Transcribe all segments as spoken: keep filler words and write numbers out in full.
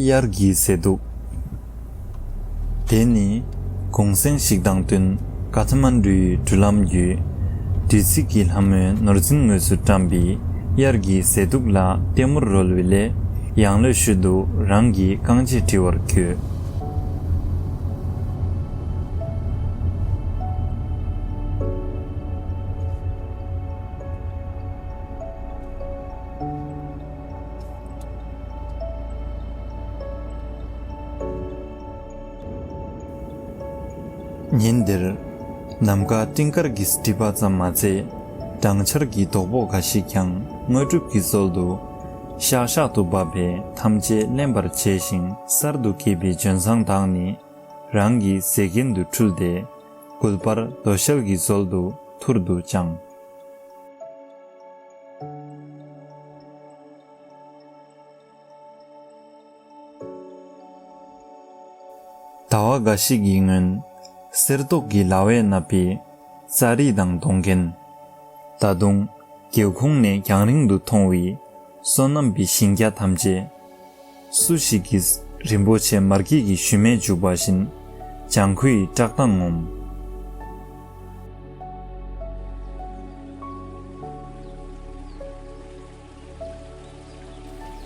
དབྱར་གྱི་ཟས་དུག་དེ་ནི་གུང་སེང་ཞིག་དང་བསྟུན་ཀ་ཐ་མན་གྲུའི་འགྲུལ་ལམ་བརྒྱུད། དུས་ཚིགས་ཀྱི་ལྷ་མོའི་ནོར་འཛིན་ངོས་སུ་བཀྲམ་པའི་དབྱར་གྱི་ཟས་དུག་ལ་ལྟད་མོར་རོལ་བའི་སླད། ཡང་ལོས་ཤུལ་དུ་རང་གི་རྐང་རྗེས་འགྲིལ་བར་བསྐྱོད། ཉིན་དེར། ནམ་མཁའ་སྤྲིན་དཀར་གྱིས་བསྒྲིབས་པ་ཙམ་མ་ཚད། སྦྲང་ཆར་གྱི་རྡོག་པོ་འགའ་ཞིག་ཀྱང་དངོས་གྲུབ་ཀྱི་ཟོལ་དུ། ཤག་ཤག་ཏུ་འབབ་པས་ཐམས་ཅད་བརླན་པར་བྱས་ཤིང་། གསར་དུ་སྐྱེས་པའི་ལྗོན་བཟང་དག་ནི་རང་གི་ཟས་རྒྱན་དུ་འཁྲུལ་ཏེ། མགུལ་པར་རྡོ་ཤལ་གྱི་ཟོལ་དུ་ཐུར་དུ་དཔྱངས། ཟླ་བ་འགའ་ཞིག་གི་སྔོན། གསེར་མདོག་གི་ལྭ་བས་མནབས་པའི་ཙཱ་རི་དང་གདོང་རྒྱན། ད་དུང་སྒེའུ་ཁུང་ནས་རྒྱང་རིང་དུ་མཐོང་བའི་སོ་ནམ་པའི་ཞིང་སྐྱ་ཐམས་ཅད། སུ་ཞིག་གིས་རིན་པོ་ཆེ་མར་གད་ཀྱི་ཞུན་མས་བྱུགས་པ་བཞིན་ལྗང་ཁུའི་བཀྲག་མདངས་ངོམ།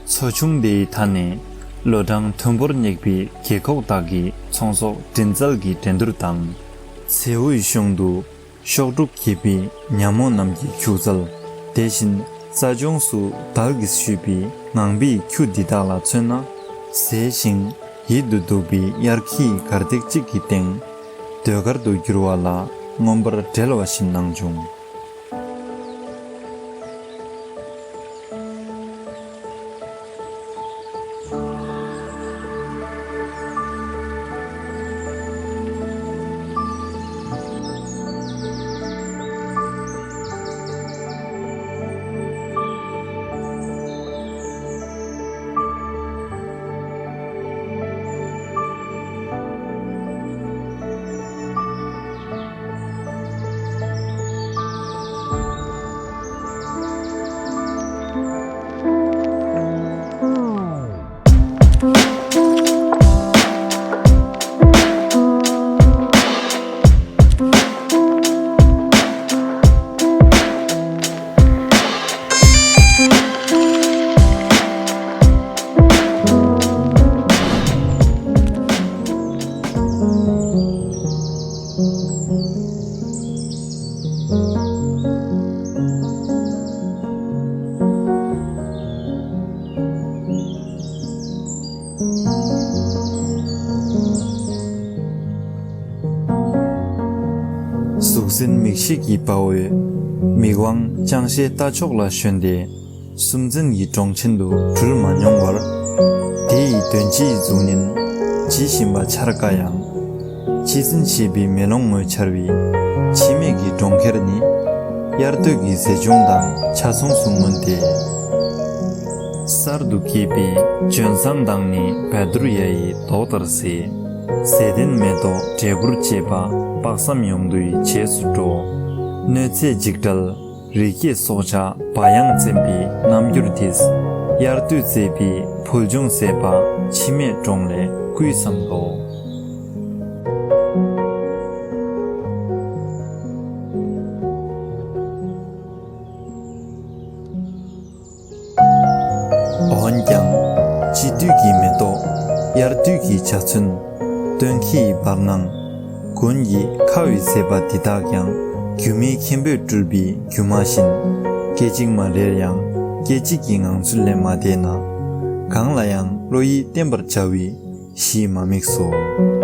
མཚོ་ཆུང་དེའི་མཐའ་ནས་ལོ་གྲངས་མཐོན་པོར་སྙེགས་པའི་རྒས་འཁོགས་དག་གི་ཚོང་ཟོག་མགྲིན་ཚལ་གྱི་འགྲན་བསྡུར་དང་། མཚེའུའི་གཞུང་དུ་གཤོག་དྲུག་གྱེས་པའི་ཉ་མོ་རྣམས་ཀྱི་ཁྱུག་ཙལ། དེ་བཞིན་རྩྭ་ལྗོངས་སུ་དལ་གྱིས་བཞུད་པའི་ངང་པའི་ཁྱུ་འདི་དག་ལ་མཚོན་ན། གཟས་ཤིང་ཡིད་དུ་སྡུག་པའི་དབྱར་ཁའི་གར་སྟེགས་གཅིག་གི་སྟེང་། ཟློས་གར་དུ་གྱུར་བ་ལ་མངོན་པར་བྲེལ་བ་བཞིན་སྣང་བྱུང་། གཟུགས་འཛིན་མིག་ཤེས་ཀྱི་དཔའ་བོས། མིག་དབང་ཅང་ཤེས་རྟ་མཆོག་ལ་ཞོན་ཏེ། སུམ་རྩེན་གྱི་གྲོང་ཆེན་དུ་འགྲུལ་མ་མྱོང་བར། དེ་ཡི་དོན་སྤྱིའི་གཟུགས་བརྙན་ཇི་བཞིན་པ་འཆར་དཀའ་ཡང་། ཅི་ཟིན་ཞེས་པའི་མེ་ལོང་ངོས་འཆར་བའི་འཆི་མེད་ཀྱི་གྲོང་ཁྱེར་ནི། དབྱར་སྟོད་ཀྱི་ཟས་སྦྱོང་དང་ཆ་མཚུངས་སུ་མངོན་ཏེ། གསར་དུ་སྐྱེས་པའི་ལྗོན་བཟང་དང་ནི་བཻ་ཌཱུརྱ་ཡི་མདོག་ལྟར་གཟས། ཟས་ལྡན་མེ་ཏོག་འབྲས་བུར་བཅས་པ་དཔག་བསམ་ཡོངས་འདུའི་བྱེས་སུ་འགྲོ། གནོད་འཚེ་འཇིགས་བྲལ་རི་སྐྱེས་སྲོག་ཆགས་བ་ཡང་བཙེམས་པའི་རྣམ་འགྱུར་འདིས། དབྱར་དུས་མཛེས་པའི་ཕུལ་བྱུང་ཟད་པ་འཆི་མེད་གྲོང་ལས་སྐུས་སམ་མདོག། འོན་ཀྱང་། དཔྱིད་དུས་ཀྱི་མེ་ཏོག་དབྱར་དུས་ཀྱི་འཇའ་ཚོན། སྟོན་ཁའི་བར་སྣང་། དགུན་གྱི་ཁ་བའི་ཟད་པ་འདི་དག་ཀྱང་། སྒྱུ་མའི་མཁན་པོས་སྤྲུལ་པའི་སྒྱུ་མ་བཞིན། སྐད་ཅིག་མ་རེར་ཡང་སྐད་ཅིག་གི་ངང་ཚུལ་ལས་མ་འདས་ན། གང་ལ་ཡང་བློ་ཡིས་བརྟན་པར་བྱ་བའི་གཞི་མ་དམིགས་སོ།